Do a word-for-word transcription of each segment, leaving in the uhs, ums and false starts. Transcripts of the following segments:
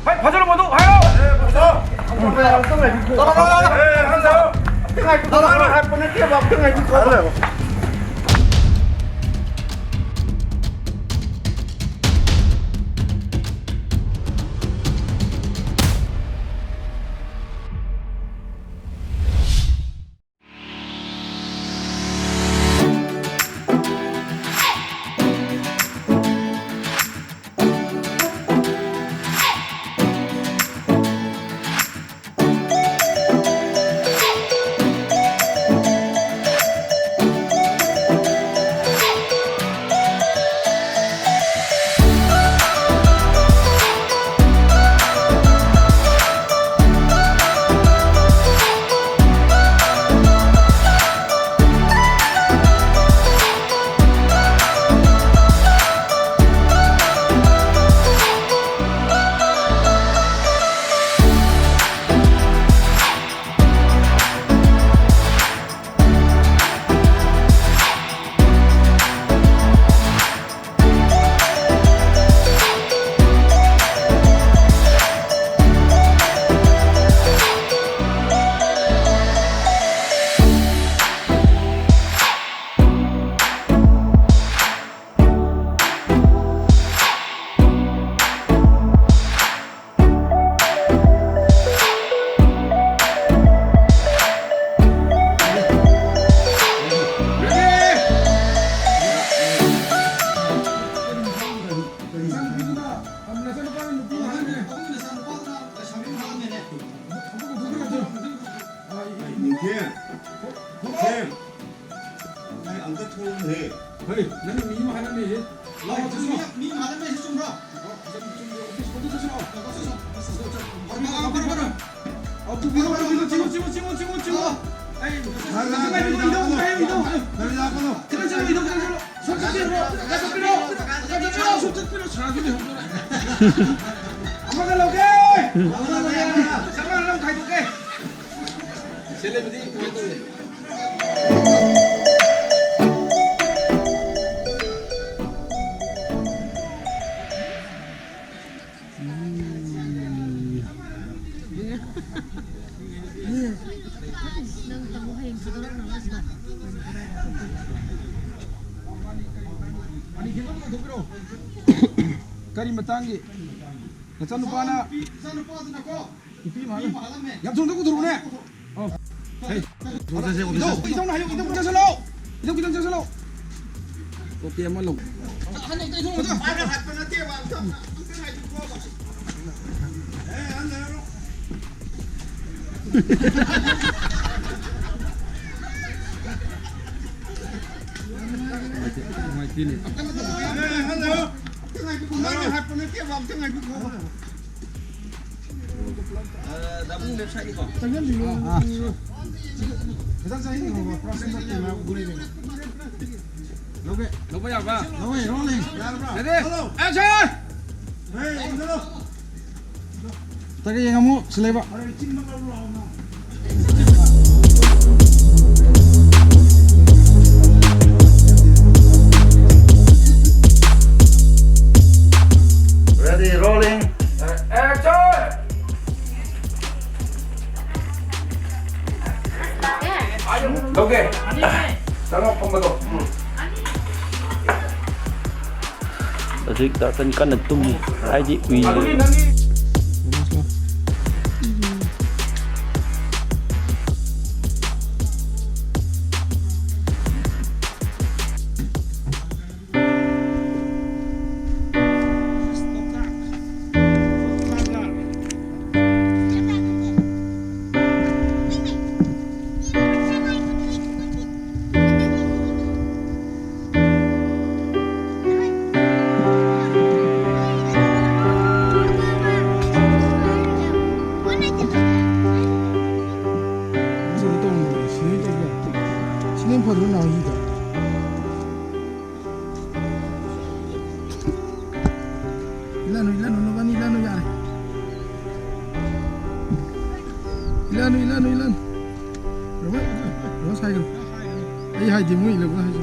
ꯍꯣꯏ, ꯐꯖꯅ ꯃꯗꯨ ꯍꯥꯏꯔꯣ꯫ ꯑꯦ, ꯐꯖꯅ꯫ ꯇꯧꯔꯣ, ꯇꯧꯔꯣ, ꯇꯧꯔꯣ꯫ ꯑꯦ, ꯐꯖꯅ꯫ ꯑꯝꯇ ꯉꯥꯏꯈꯣ, ꯇꯧꯔꯣ, ꯇꯧꯔꯣ꯫ ꯍꯥꯏꯔꯛꯄ ꯅꯠꯇꯦꯕ, ꯑꯝꯇ ꯉꯥꯏꯈꯣ꯫ ꯅꯤꯡꯊꯦꯝ, ꯅꯤꯡꯊꯦꯝ, ꯅꯪ ꯑꯝꯇ ꯊꯣꯛꯂꯛꯎꯍꯦ꯫ ꯍꯩ, ꯅꯪ ꯃꯤ ꯑꯃ ꯍꯥꯠꯂꯝꯃꯦꯍꯦ꯫ ꯂꯥꯎ, ꯆꯠꯁꯤ ꯂꯥꯎ꯫ ꯃꯤ, ꯃꯤ ꯍꯥꯠꯂꯝꯃꯦ ꯍꯥꯏꯁꯤ ꯆꯨꯝꯕ꯭ꯔꯣ? ꯑꯣꯐꯤꯁ, ꯑꯣꯐꯤꯁ, ꯑꯣꯐꯤꯁ ꯆꯠꯁꯤ ꯂꯥꯎ꯫ ꯂꯥꯎ, ꯆꯠꯁꯤ ꯂꯥꯎ꯫ ꯆꯠꯁꯤ ꯂꯥꯎ, ꯆꯠꯁꯤ ꯂꯥꯎ꯫ ꯕꯔꯣ, ꯕꯔꯣ, ꯕꯔꯣ, ꯕꯔꯣ꯫ ꯑꯣ, ꯄꯨꯕꯤꯔꯣ, ꯄꯨꯕꯤꯔꯣ, ꯆꯤꯡꯉꯣ, ꯆꯤꯡꯉꯣ, ꯆꯤꯡꯉꯣ, ꯆꯤꯡꯉꯣ꯫ ꯑꯩ, ꯒꯥꯔꯤ ꯂꯥꯛꯀꯅꯨ, ꯏꯙꯧ, ꯏꯙꯧ, ꯒꯥꯔꯤ ꯂꯥꯛꯀꯅꯨ, ꯏꯙꯧ, ꯏꯙꯧ꯫ ꯒꯥꯔꯤ ꯂꯥꯛꯀꯅꯨ꯫ ꯈꯤꯇꯪ ꯆꯠꯂꯣ, ꯏꯙꯧ, ꯈꯤꯇꯪ ꯆꯠꯂꯣ꯫ ꯁꯣꯝ ꯆꯠꯄꯤꯔꯣ, ꯁꯣꯝ ꯆꯠꯄꯤꯔꯣ, ꯁꯣꯝ ꯆꯠꯄꯤꯔꯣ, ꯁꯣꯝ ꯆꯠꯄꯤꯔꯣ, ꯁꯣꯔꯥꯠꯇꯨꯗꯤ ꯍꯧꯗꯣꯔꯦ꯫ ꯑꯃꯒ ꯂꯧꯒꯦ꯫ ꯑꯃꯒ ꯂꯧꯒꯦ꯫ ꯆꯞ ꯃꯥꯟꯅꯅ ꯑꯃꯨꯛ ꯈꯥꯏꯗꯣꯛꯀꯦ꯫ ꯁꯦ ꯂꯩꯕꯗꯤ ꯀꯃꯥꯏꯅ ꯇꯧꯔꯤ? ꯀꯔꯤ ꯃꯇꯥꯡꯒꯤ? ꯅꯆꯥꯅꯨꯄꯥꯅ ꯅꯨꯄꯤ ꯃꯥꯜꯂꯦ꯫ ꯌꯥꯝ ꯊꯨꯅ ꯄꯨꯊꯣꯔꯛꯎꯅꯦ꯫ ꯑꯣ꯫ ꯍꯦ꯫ ꯏꯙꯧ, ꯏꯙꯧꯅ ꯍꯥꯏꯌꯨ, ꯏꯙꯧ ꯆꯠꯁꯤꯜꯂꯣ꯫ ꯏꯙꯧ ꯈꯤꯇꯪ ꯆꯠꯁꯤꯜꯂꯣ꯫ ꯀꯣꯄꯤ ꯑꯃ ꯂꯧ꯫ ꯅꯨꯡꯉꯥꯏꯇꯦꯅꯦ꯫ ꯅꯪꯅ ꯍꯥꯠꯄ ꯅꯠꯇꯦꯕ, ꯑꯝꯇ ꯉꯥꯏꯈꯣ꯫ ꯗꯥꯕꯨꯡ left side ꯅꯤꯀꯣ? ꯆꯪꯁꯤꯟꯕꯤꯔꯣ꯫ ꯑꯥ, ꯑꯥ꯫ ꯈꯤꯇꯪ ꯆꯪꯁꯤꯟꯕꯤꯔꯣ, crossing ꯆꯠꯇꯦ, ꯃꯥ ꯎꯔꯦ꯫ ꯂꯧꯒꯦ꯫ ꯂꯧꯕ ꯌꯥꯕ? ꯂꯧꯋꯦ, rolling꯫ Ready? Action! ꯍꯦ, ꯏꯟꯖꯜꯂꯣ꯫ ꯇꯒ ꯌꯦꯡꯉꯝꯃꯨ, ꯁꯤ ꯂꯩꯕ꯫ Ready, rolling. Action! ꯂꯧꯒꯦ꯫ ꯆꯪꯉꯣ, ꯐꯝꯕꯗꯣ꯫ ꯎꯝ꯫ ꯍꯧꯖꯤꯛ ꯗꯥꯇꯟ ꯀꯟꯅ ꯇꯨꯝꯃꯤ, ꯍꯥꯏꯗꯤ ꯎꯏꯔꯤ꯫ ꯑꯗꯨꯗꯤ ꯅꯪꯒꯤ ꯁꯤꯅ ꯐꯗ꯭ꯔꯣ ꯅꯥꯎꯍꯤꯗꯣ? ꯏꯜꯂꯅꯨ, ꯏꯜꯂꯅꯨ, ꯅꯕꯥꯅꯤ ꯏꯜꯂꯅꯨ, ꯌꯥꯔꯦ꯫ ꯏꯜꯂꯅꯨ, ꯏꯜꯂꯅꯨ, ꯏꯜꯂꯅꯨ꯫ ꯔꯣꯃꯟ, ꯔꯣꯃꯟ ꯁꯥꯏꯒꯅꯨ꯫ ꯑꯩ ꯍꯥꯏꯗꯤ ꯃꯣꯏ ꯏꯜꯂꯒ ꯍꯥꯏꯁꯦ꯫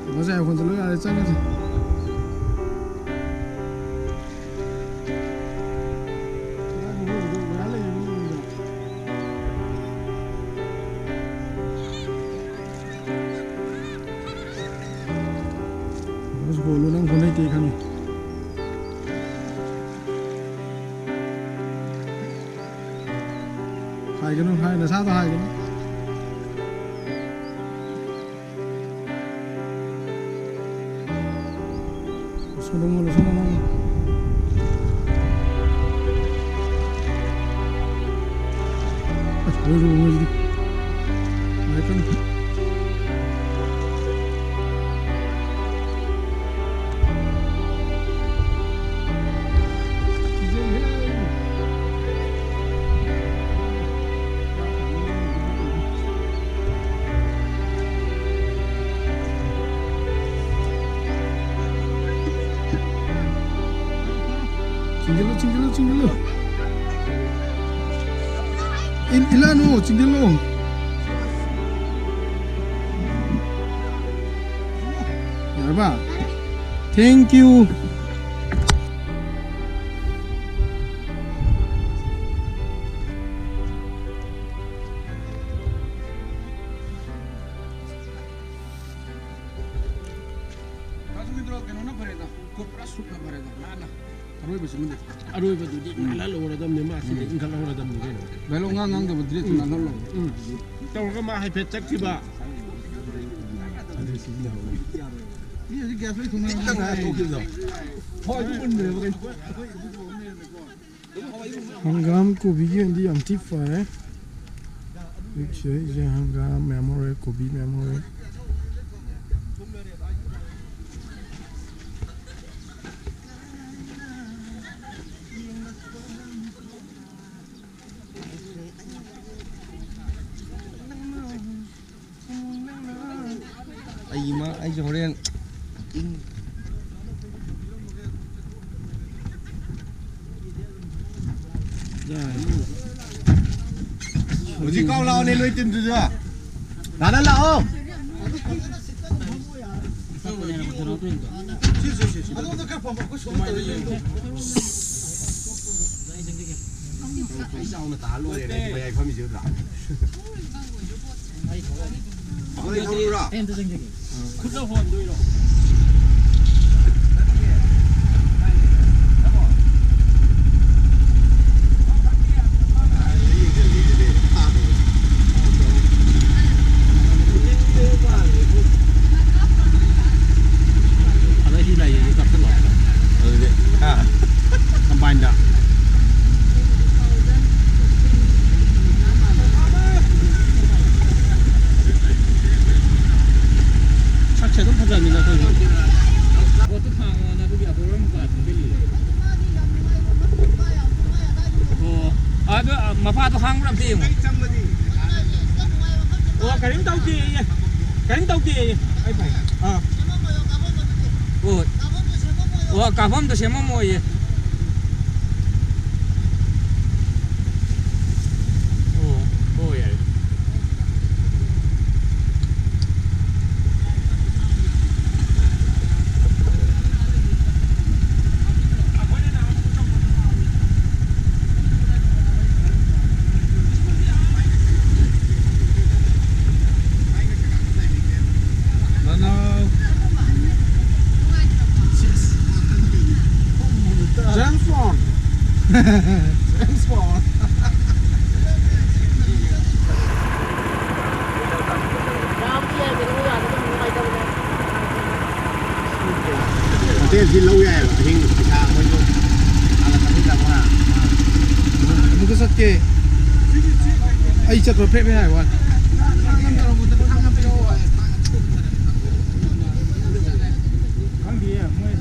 ꯔꯣꯃꯟ ꯁꯥꯏ ꯍꯣꯟꯖꯜꯂꯨ, ꯌꯥꯔꯦ, ꯆꯪꯉꯁꯤ꯫ ꯍꯣꯜꯂꯨ ꯅꯪ, ꯍꯣꯠꯅꯩ ꯈꯪꯉꯤ꯫ ꯍꯥꯏꯒꯅꯨ, ꯍꯥꯏ, ꯅꯁꯥꯗꯣ ꯍꯥꯏꯒꯅꯨ꯫ ꯁꯣꯝꯗ ꯑꯃꯨꯛ ꯑꯣꯜꯂꯣ, ꯁꯣꯝꯗ ꯑꯃꯨꯛ ꯑꯣꯜꯂꯣ꯫ ꯑꯁ, ꯂꯣꯏꯔꯦ, ꯂꯣꯏꯔꯦ꯫ ꯉꯥꯏꯈꯣ꯫ ꯆꯤꯡꯁꯤꯜꯂꯨ, ꯆꯤꯡꯁꯤꯜꯂꯨ, ꯆꯤꯡꯁꯤꯜꯂꯨ꯫ ꯏꯟ-, ꯏꯜꯂꯅꯨ, ꯆꯤꯡꯁꯤꯜꯂꯨ꯫ ꯌꯥꯔꯕ? Thank you꯫ ꯀꯩꯅꯣꯅ ꯐꯔꯦꯗ, ꯀꯣꯠ ꯄꯨꯔꯥ ꯁꯨꯠꯅ ꯐꯔꯦꯗ, ꯅꯥꯟꯅ꯫ ꯑꯔꯣꯏꯕꯁꯤꯃꯗꯤ꯫ ꯑꯔꯣꯏꯕꯗꯨꯗꯤ ꯎꯝ꯫ ꯅꯥꯜꯍꯜꯍꯧꯔꯗꯕꯅꯤ, ꯃꯥ ꯁꯤꯗ ꯎꯝ꯫ ꯏꯟꯈꯠꯍꯧꯔꯗꯕꯅꯤ ꯀꯩꯅꯣ꯫ ꯚꯥꯏ, ꯂꯣ ꯉꯥꯡ ꯉꯥꯡꯗꯕ ꯗ꯭ꯔꯦꯁꯇꯨ ꯎꯝ꯫ ꯅꯥꯜꯍꯜꯂꯣ꯫ ꯎꯝ꯫ ꯇꯧꯔꯒ ꯃꯥ ꯍꯥꯏꯐꯦꯠ ꯆꯠꯈꯤꯕ꯫ ꯑꯗꯨ ꯁꯤꯖꯤꯟꯅꯍꯧꯔꯦ꯫ ꯃꯤ ꯍꯧꯖꯤꯛ ꯒ꯭ꯌꯥꯁ ꯂꯣꯏ ꯊꯣꯡꯅꯔꯦ꯫ ꯈꯤꯇꯪ ꯉꯥꯏꯔ ꯇꯣꯛꯈꯤꯕꯗꯣ꯫ ꯍꯣꯏ, ꯑꯗꯨ ꯃꯨꯟꯈ꯭ꯔꯦꯕ ꯀꯩꯅꯣ꯫ ꯍꯪꯒꯥꯝ ꯀꯣꯕꯤꯒꯤ ꯑꯣꯏꯅꯗꯤ ꯌꯥꯝ ꯊꯤ ꯐꯔꯦ꯫ ꯍꯧꯖꯤꯛꯁꯦ ꯑꯩꯁꯦ ꯍꯪꯒꯥꯝ ꯃꯌꯥꯝ ꯍꯧꯔꯦ, ꯀꯣꯕꯤ ꯃꯌꯥꯝ ꯍꯧꯔꯦ꯫ ꯑꯩ ꯏꯃꯥ, ꯑꯩꯁꯦ ꯍꯣꯔꯦꯟ ꯏꯪ-, ꯍꯧꯖꯤꯛ ꯀꯥꯎ ꯂꯥꯛꯑꯣꯅꯦ, ꯅꯣꯏ ꯇꯤꯝꯗꯨꯁꯨ꯫ ꯂꯥꯛꯑꯣ, ꯂꯥꯛꯑꯣ꯫ ꯑꯩ ꯆꯥꯎꯅ ꯇꯥ ꯂꯣꯏꯔꯦꯅꯦ, ꯑꯩ ꯃꯌꯥꯏ ꯐꯝꯃꯤꯁꯦ ꯎꯗ꯭ꯔꯥ? ꯑꯩꯈꯣꯏ ꯊꯧꯔꯨꯔꯣ? ꯑꯩ ꯑꯝꯇ ꯆꯪꯖꯒꯦ꯫ ꯈꯨꯠꯅ ꯍꯣꯟꯗꯣꯏꯔꯣ? ꯋꯥꯗꯣ ꯍꯥꯡꯕ꯭ꯔꯥ ꯑꯝꯇ ꯌꯦꯡꯉꯣ꯫ ꯑꯣ, ꯀꯔꯤꯝ ꯇꯧꯗꯦꯌꯦ꯫ ꯀꯔꯤꯝ ꯇꯧꯗꯦꯌꯦ꯫ ꯑꯩ ꯐꯩ꯫ ꯑꯥ꯫ ꯑꯣ꯫ ꯑꯣ, ꯀꯥꯐꯝꯗꯣ ꯁꯦꯝꯃꯝꯃꯣꯌꯦ꯫ ꯑꯣ꯫ ꯑꯣ, ꯌꯥꯔꯦ꯫ ꯅꯅꯥꯎ꯫ James Bond. James Bond. ꯍꯣꯇꯦꯜꯁꯤ ꯂꯧ ꯌꯥꯏꯑꯕ ꯑꯍꯤꯡ ꯄꯩꯁꯥ ꯃꯣꯏꯁꯨ ꯍꯥꯟꯅ ꯆꯠꯃꯤꯟꯅꯕ ꯉꯥꯏ꯫ ꯑꯃꯨꯛꯀ ꯆꯠꯀꯦ꯫ ꯑꯩ ꯆꯠꯄ ꯐ꯭ꯔꯦꯞ ꯍꯥꯏ ꯋꯥꯅꯤ꯫ ꯈꯪꯗꯤꯌꯦ ꯃꯣꯏ꯫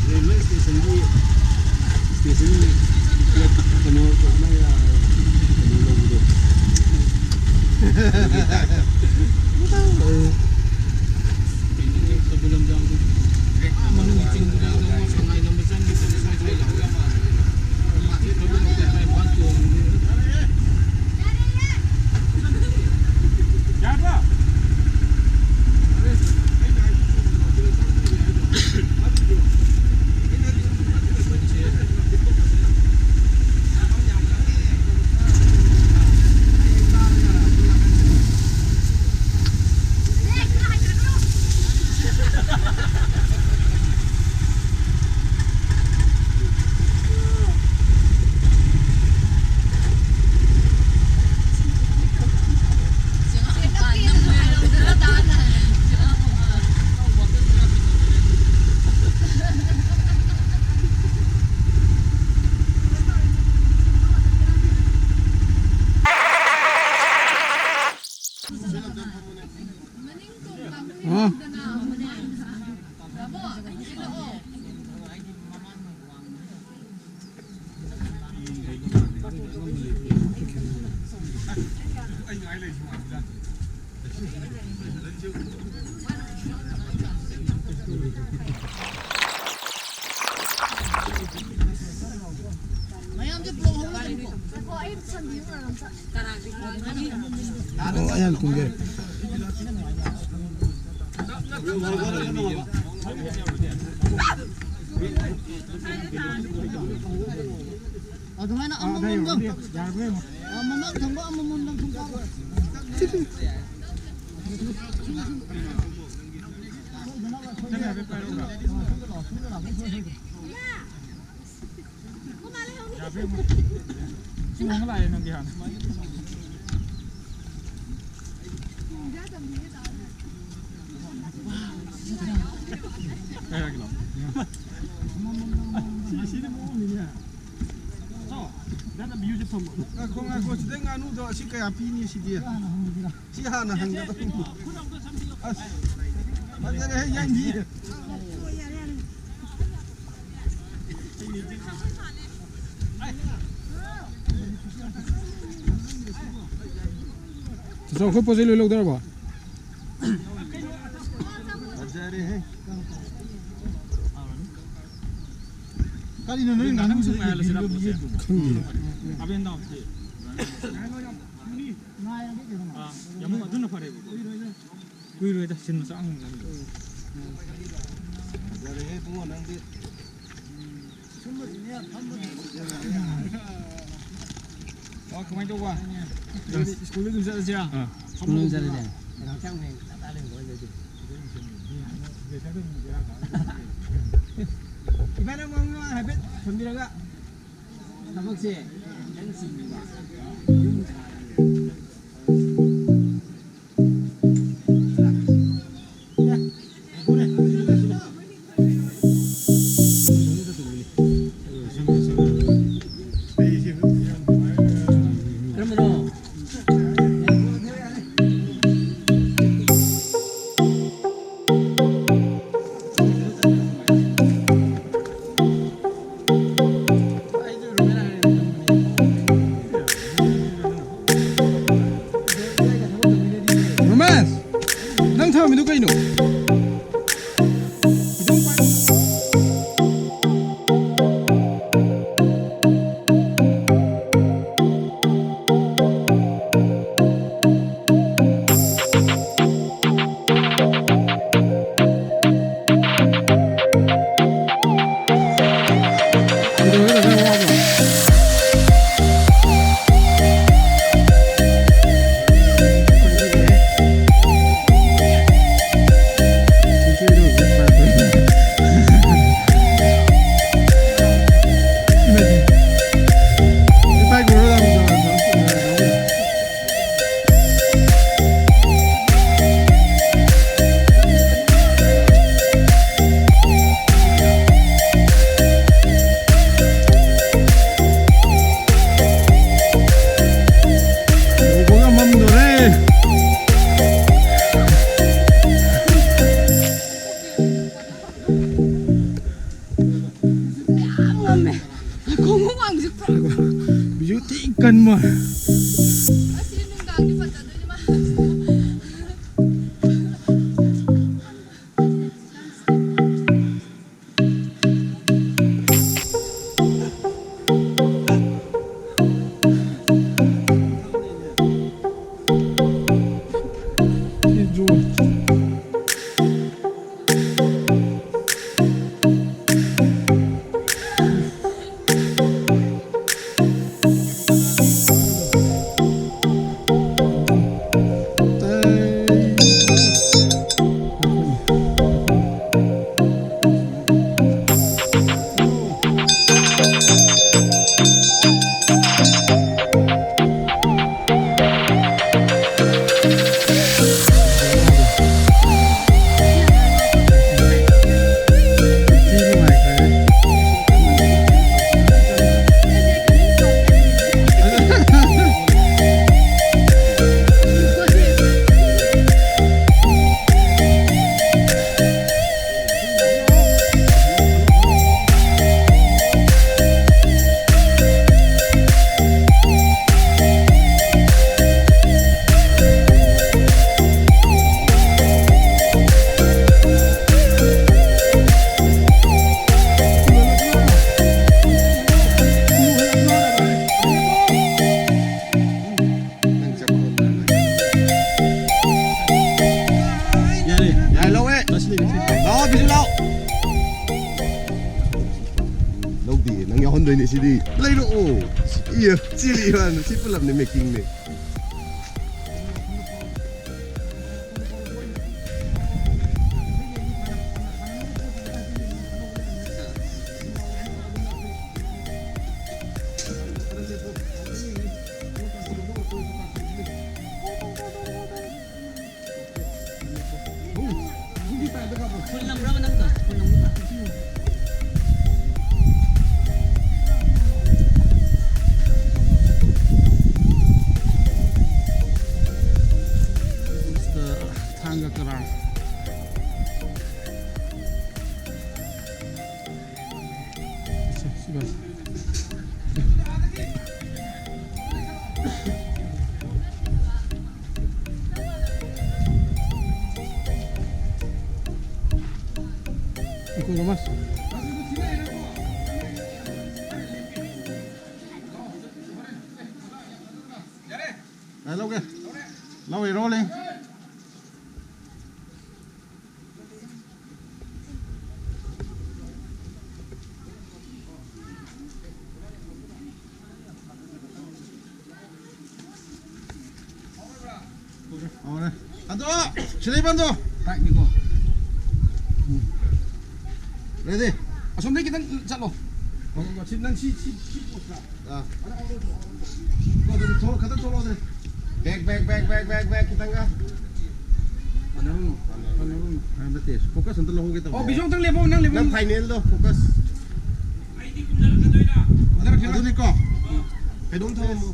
ꯔꯦꯜꯋꯦ ꯁ꯭ꯇꯦꯁꯟꯒꯤ ꯁ꯭ꯇꯦꯁꯟ ꯀꯩꯅꯣ ꯃꯣꯏ, ꯑ, ꯀꯩꯅꯣ ꯂꯧꯕꯗꯣ꯫ ꯑꯣ, ꯑꯩ ꯍꯥꯟꯅ ꯀꯨꯝꯒꯦ꯫ ꯑꯗꯨꯃꯥꯏꯅ ꯑꯃꯃꯝꯗꯪ, ꯑ, ꯃꯃꯥꯡ ꯊꯪꯕ ꯑꯃꯃꯝꯗꯪ ꯁꯨꯝ ꯀꯥꯞꯄꯣ꯫ ꯆꯣꯡꯉ ꯂꯥꯛꯑꯦ ꯅꯪꯗꯤ ꯍꯥꯟꯅ꯫ ꯀꯩ ꯍꯥꯏꯔꯛꯀꯦ ꯂꯥꯎ꯫ ꯁꯤ, ꯁꯤꯗꯤ ꯃꯑꯣꯡꯅꯤꯅꯦ꯫ ꯆꯥꯎ, ꯗꯥ, ꯅꯪ view ꯁꯦ ꯐꯪꯕ꯭ꯔꯣ? ꯉꯥꯏꯈꯣ, ꯉꯥꯏꯈꯣ, ꯁꯤꯗꯩ ꯉꯥꯅꯨꯗꯣ ꯑꯁꯤ ꯀꯌꯥ ꯄꯤꯅꯤ ꯁꯤꯗꯤ? ꯁꯤ ꯍꯥꯟꯅ ꯍꯪꯒꯗꯧꯅꯤ꯫ ꯑꯁ, ꯐꯖꯔꯦꯍꯦ, ꯌꯥꯏꯃꯤ꯫ ꯆꯥꯎ, ꯑꯩꯈꯣꯏ ꯄꯣꯠ ꯆꯩ ꯂꯣꯏ ꯂꯧꯗꯔꯕꯣ? ꯐꯖꯔꯦꯍꯦ꯫ ꯀꯔꯤꯅꯣ ꯅꯣꯏ ꯉꯥꯅꯨ ꯁꯨꯝ ꯉꯥꯏꯍꯜꯂꯁꯤꯔ ꯄꯣꯠꯁꯦ? ꯈꯪꯗꯦ꯫ Up and down ꯁꯦ꯫ ꯑꯥ, ꯌꯥꯝ ꯑꯗꯨꯅ ꯐꯔꯦꯕꯀꯣ꯫ ꯀꯨꯏꯔꯣꯏꯗ, ꯁꯤꯟ ꯃꯆꯥ ꯑꯃ ꯉꯥꯏꯔꯦ꯫ ꯐꯖꯔꯦꯍꯦ ꯏꯕꯨꯡꯉꯣ ꯅꯪꯗꯤ꯫ ꯑꯣ, ꯀꯃꯥꯏꯅ ꯇꯧꯕ? ꯁ꯭ꯀꯨꯜꯗ ꯑꯗꯨꯝ ꯆꯠꯂꯁꯤꯔꯥ? ꯑꯥ꯫ ꯁ꯭ꯀꯨꯜꯗ ꯑꯗꯨꯝ ꯆꯠꯂꯁꯦ꯫ ꯏꯕꯥꯅꯤ ꯑꯃꯨꯛ ꯍꯥꯏꯐꯦꯠ ꯊꯝꯕꯤꯔꯒ ꯊꯕꯛꯁꯦ ꯈꯤꯇꯪ ꯆꯤꯟꯕ꯫ ꯌꯨꯝ ꯁꯥꯔꯤꯕ꯫ ꯔꯣꯃꯦꯁ, ꯅꯪ ꯊꯝꯃꯤꯗꯨ ꯀꯩꯅꯣ? ꯂꯩꯅꯦ ꯁꯤꯗꯤ꯫ ꯂꯩꯔꯛꯑꯣ꯫ ꯏꯌꯥ, ꯆꯦꯜꯂꯤ ꯏꯃꯥꯅ꯫ ꯁꯤ ꯄꯨꯂꯞꯅꯦ making ꯅꯦ꯫ ꯍꯨꯜꯂꯝꯕ꯭ꯔꯕ ꯅꯪꯒ? ꯍꯨꯜꯂꯝꯕ꯭ꯔꯥ? ꯊꯥꯡꯒ ꯀꯔꯥꯡ꯫ ꯂꯧꯒꯦ꯫ ꯂꯧꯔꯦ, rolling꯫ ꯍꯧꯔꯦ꯫ ꯑꯗꯣ, ꯁꯤꯂꯩꯕꯟꯗꯣ꯫ ꯇꯥꯏꯠꯅꯤꯀꯣ꯫ ꯎꯝ꯫ Ready? ꯑꯁꯣꯝꯗꯩ ꯈꯤꯇꯪ ꯆꯠꯂꯣ꯫ ꯁꯤ, ꯅꯪ ꯁꯤ, ꯁꯤ, ꯁꯤ ꯄꯣꯠꯇ꯫ ꯑꯥ꯫ ꯊꯣꯛꯂꯛꯑꯣ, ꯈꯤꯇꯪ ꯊꯣꯛꯂꯛꯑꯣ, ꯑꯗꯨꯗꯤ꯫ Back, back, back, back, back, back, ꯈꯤꯇꯪꯒ꯫ ꯄꯥꯟꯅꯔꯨꯅꯨ, ꯄꯥꯟꯅꯔꯨꯅꯨ꯫ ꯑꯥ, ꯅꯠꯇꯦ, focus ꯑꯝꯇ ꯂꯧꯍꯧꯒꯦ ꯇꯧꯕ꯫ ꯑꯣ, ꯕꯤꯖꯣ, ꯑꯝꯇꯪ ꯂꯦꯞꯄꯣ, ꯅꯪ ꯂꯦꯞꯄꯣ꯫ ꯅꯪ final ꯗꯣ focus꯫ ꯑꯩꯗꯤ ꯀꯨꯝꯊꯔꯛꯀꯗꯣꯏꯔꯥ? ꯀꯨꯝꯊꯔꯛꯀꯦ꯫ ꯑꯗꯨꯅꯤꯀꯣ꯫ ꯀꯩꯅꯣꯝ ꯊꯝꯃꯝꯃꯣ꯫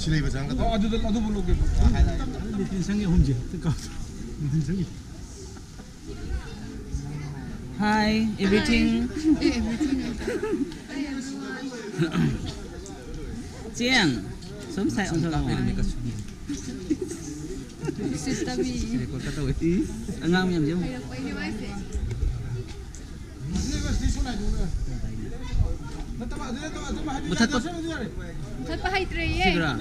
ꯁꯤ ꯂꯩꯕ ꯆꯪꯒꯗ꯭ꯔꯣ? ꯑꯣ, ꯑꯗꯨꯗ, ꯑꯗꯨꯕꯨ ꯂꯧꯒꯦ꯫ ꯂꯤꯇꯤꯟꯁꯟꯒꯤ ꯑꯍꯨꯝꯁꯦ꯫ ꯂꯤꯇꯤꯟꯁꯟꯒꯤ꯫ Hi, everything. Hi. Everything. ꯆꯦꯡ ꯁꯨꯝ ꯁꯥꯏ ꯑꯣꯟꯊꯣꯔꯛꯑꯣ꯫ ꯎꯁꯤꯠꯇꯕꯤ꯫ ꯏꯁ, ꯑꯉꯥꯡ ꯃꯌꯥꯝꯁꯦ ꯌꯦꯡꯉꯨ꯫ ꯍꯩꯔꯛꯄꯩꯅꯦ ꯃꯥꯏꯁꯦ꯫ ꯃꯨꯊꯠꯄ꯫ ꯃꯨꯊꯠꯄ ꯍꯩꯇ꯭ꯔꯦꯌꯦ꯫ ꯁꯤꯒ꯭ꯔꯥ?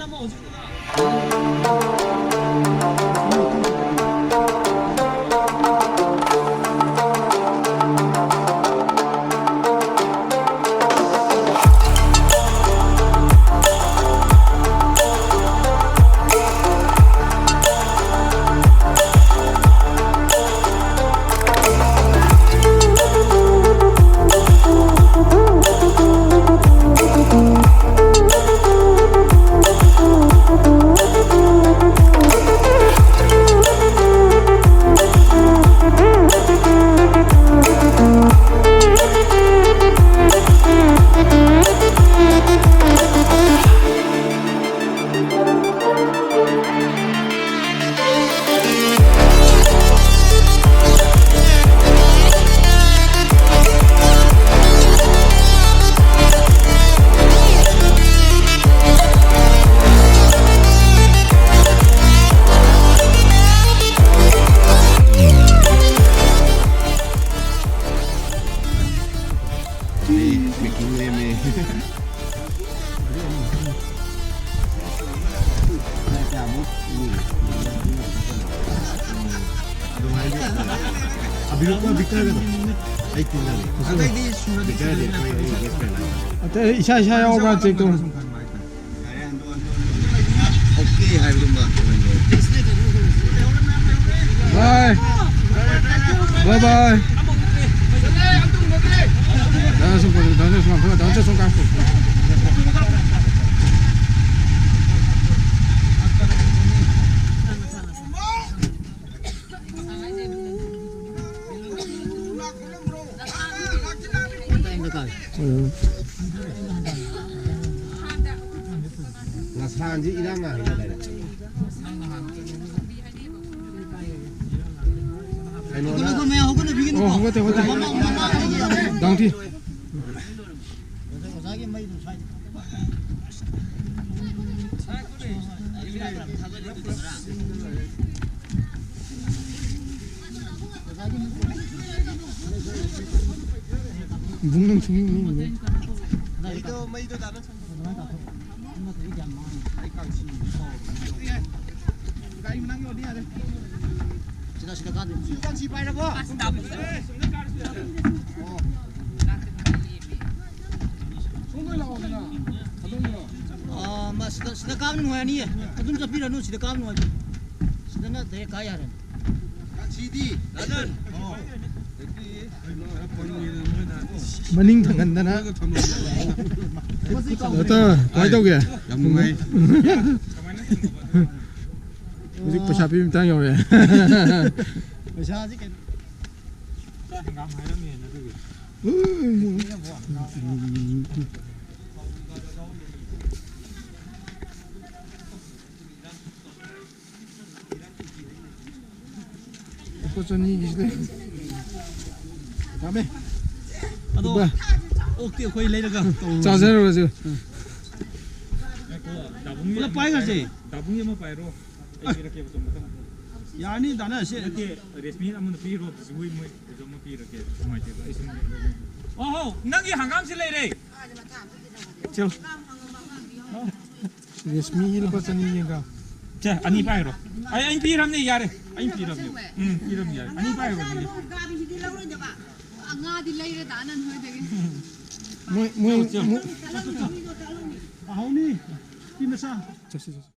ꯑꯇꯩ ꯏꯁꯥ ꯏꯁꯥ ꯌꯥꯎꯕ꯭ꯔꯥ ꯆꯦꯛ ꯇꯧ꯫ ꯑꯣꯀꯦ ꯍꯥꯏꯕꯗꯨꯃ ꯑꯣꯏꯅ꯫ ꯕꯥꯏ꯫ ꯕꯥꯏ ꯕꯥꯏ꯫ ꯗꯥ ꯁꯨꯝ ꯀꯥꯞꯄꯨ, ꯗꯥ ꯁꯨꯝ ꯀꯥꯞꯄꯨ, ꯗꯥ ꯁꯨꯝ ꯀꯥꯞꯄꯨ꯫ ꯎꯝ꯫ ꯉꯁꯥꯡꯁꯤ ꯏꯔꯥꯡ ꯉꯥꯡꯉꯤ ꯍꯥꯏꯇꯥꯔꯦ꯫ ꯍꯧꯒꯠꯂꯣ, ꯃꯌꯥꯝ ꯍꯧꯒꯠꯅꯕꯤꯒꯤꯅꯤꯀꯣ꯫ ꯑꯣ, ꯍꯧꯒꯠꯇꯦ, ꯍꯧꯒꯠꯇꯦ꯫ ꯃꯃꯥꯡ, ꯃꯃꯥꯡ, ꯃꯃꯥꯡ꯫ ꯗꯥꯎꯟ ꯊꯤ꯫ ꯑꯣꯖꯥꯒꯤ ꯃꯩꯗꯨ ꯁ꯭ꯋꯥꯏꯗ꯫ ꯏꯕꯨꯡ ꯅꯪ ꯁꯨꯡꯌꯦꯡ ꯌꯦꯡꯗꯦ꯫ ꯃꯩꯗꯣ, ꯃꯩꯗꯣ ꯗꯥ ꯅꯟꯁꯟ꯫ ꯁꯤꯗ, ꯁꯤꯗ ꯀꯥꯗꯣꯏꯅꯤ꯫ ꯁꯤ ꯀꯥꯟꯁꯤ ꯄꯥꯏꯔꯕꯣ? ꯑꯣ꯫ ꯑꯥ, ꯃꯥ ꯁꯤꯗ, ꯁꯤꯗ ꯀꯥꯕꯅ ꯅꯨꯡꯉꯥꯏꯔꯅꯤꯌꯦ꯫ ꯑꯗꯨꯝ ꯆꯠꯄꯤꯔꯅꯨ, ꯁꯤꯗ ꯀꯥꯕ ꯅꯨꯡꯉꯥꯏꯇꯦ꯫ ꯁꯤꯗꯅ ꯗꯥꯏꯔꯦꯛ ꯀꯥ ꯌꯥꯔꯅꯤ꯫ ꯃꯅꯤꯡ ꯊꯪꯍꯟꯗꯅ꯫ ꯀꯩꯅꯣ ꯇꯧ-, ꯀꯃꯥꯏꯅ ꯇꯧꯒꯦ? ꯌꯥꯝ ꯅꯨꯡꯉꯥꯏ꯫ ꯍꯧꯖꯤꯛ ꯄꯩꯁꯥ ꯄꯤꯕ ꯃꯇꯥꯡ ꯌꯧꯔꯦ꯫ ꯄꯩꯁꯥꯁꯤ ꯀꯩꯅꯣ? ꯍꯪꯒꯥꯝ ꯍꯥꯏꯔꯝꯃꯦꯅ ꯑꯗꯨꯒꯤ꯫ ꯂꯨꯄꯥ ꯆꯅꯤꯒꯤꯁꯤꯗ ꯌꯥꯝꯃꯦ꯫ ꯑꯗꯣ ꯕꯥ꯫ ꯑꯣꯛꯇꯤ ꯑꯩꯈꯣꯏ ꯂꯩꯔꯒ ꯇꯧꯔꯨꯔꯁꯤ꯫ ꯆꯥꯖꯔꯨꯔꯁꯤ꯫ ꯎꯝ꯫ ꯄꯨꯂꯞ ꯄꯥꯏꯈ꯭ꯔꯁꯦ꯫ ꯗꯥꯕꯨꯡꯒꯤ ꯑꯃ ꯄꯥꯏꯔꯣ꯫ ꯑꯩ ꯄꯤꯔꯛꯀꯦꯕ ꯆꯨꯝꯕꯗ꯫ ꯌꯥꯔꯅꯤ, ꯗꯥꯅ ꯁꯦ꯫ ꯅꯠꯇꯦ, ꯔꯦꯁꯃꯤ ꯑꯃꯅ ꯄꯤꯔꯣ, ꯖꯤꯍꯣꯏ ꯃꯣꯏ ꯑꯗꯨꯁꯨ ꯑꯃ ꯄꯤꯔꯒꯦ, ꯅꯨꯡꯉꯥꯏꯇꯦꯕ, ꯑꯩ ꯁꯨꯝ꯫ ꯑꯣ ꯍꯣ, ꯅꯪꯒꯤ ꯍꯪꯒꯥꯝꯁꯤ ꯂꯩꯔꯦ꯫ ꯆꯦꯜꯂꯣ꯫ ꯔꯦꯁꯃꯤꯒꯤ ꯂꯨꯄꯥ ꯆꯅꯤ ꯌꯦꯡꯒ꯫ ꯁꯦ, ꯑꯅꯤ ꯄꯥꯏꯔꯣ꯫ ꯑꯩ, ꯑꯩ ꯄꯤꯔꯝꯅꯦ, ꯌꯥꯔꯦ꯫ ꯑꯩ ꯄꯤꯔꯝꯅꯦ꯫ ꯎꯝ, ꯄꯤꯔꯝꯅꯦ, ꯌꯥꯔꯦ꯫ ꯑꯅꯤ ꯄꯥꯏꯔꯣ, ꯑꯅꯤ꯫ ꯉꯥꯗꯤ ꯂꯩꯔꯦ ꯗꯥꯅ ꯅꯣꯏꯗꯒꯤ꯫ ꯃꯣꯏ, ꯃꯣꯏ, ꯆꯦꯜꯂꯣ, ꯆꯦꯜꯂꯣ꯫ ꯃꯣꯏ꯫ ꯑꯍꯧꯅꯤ, ꯄꯤ ꯃꯆꯥ꯫ ꯆꯠꯁꯤ, ꯆꯠꯁꯤ꯫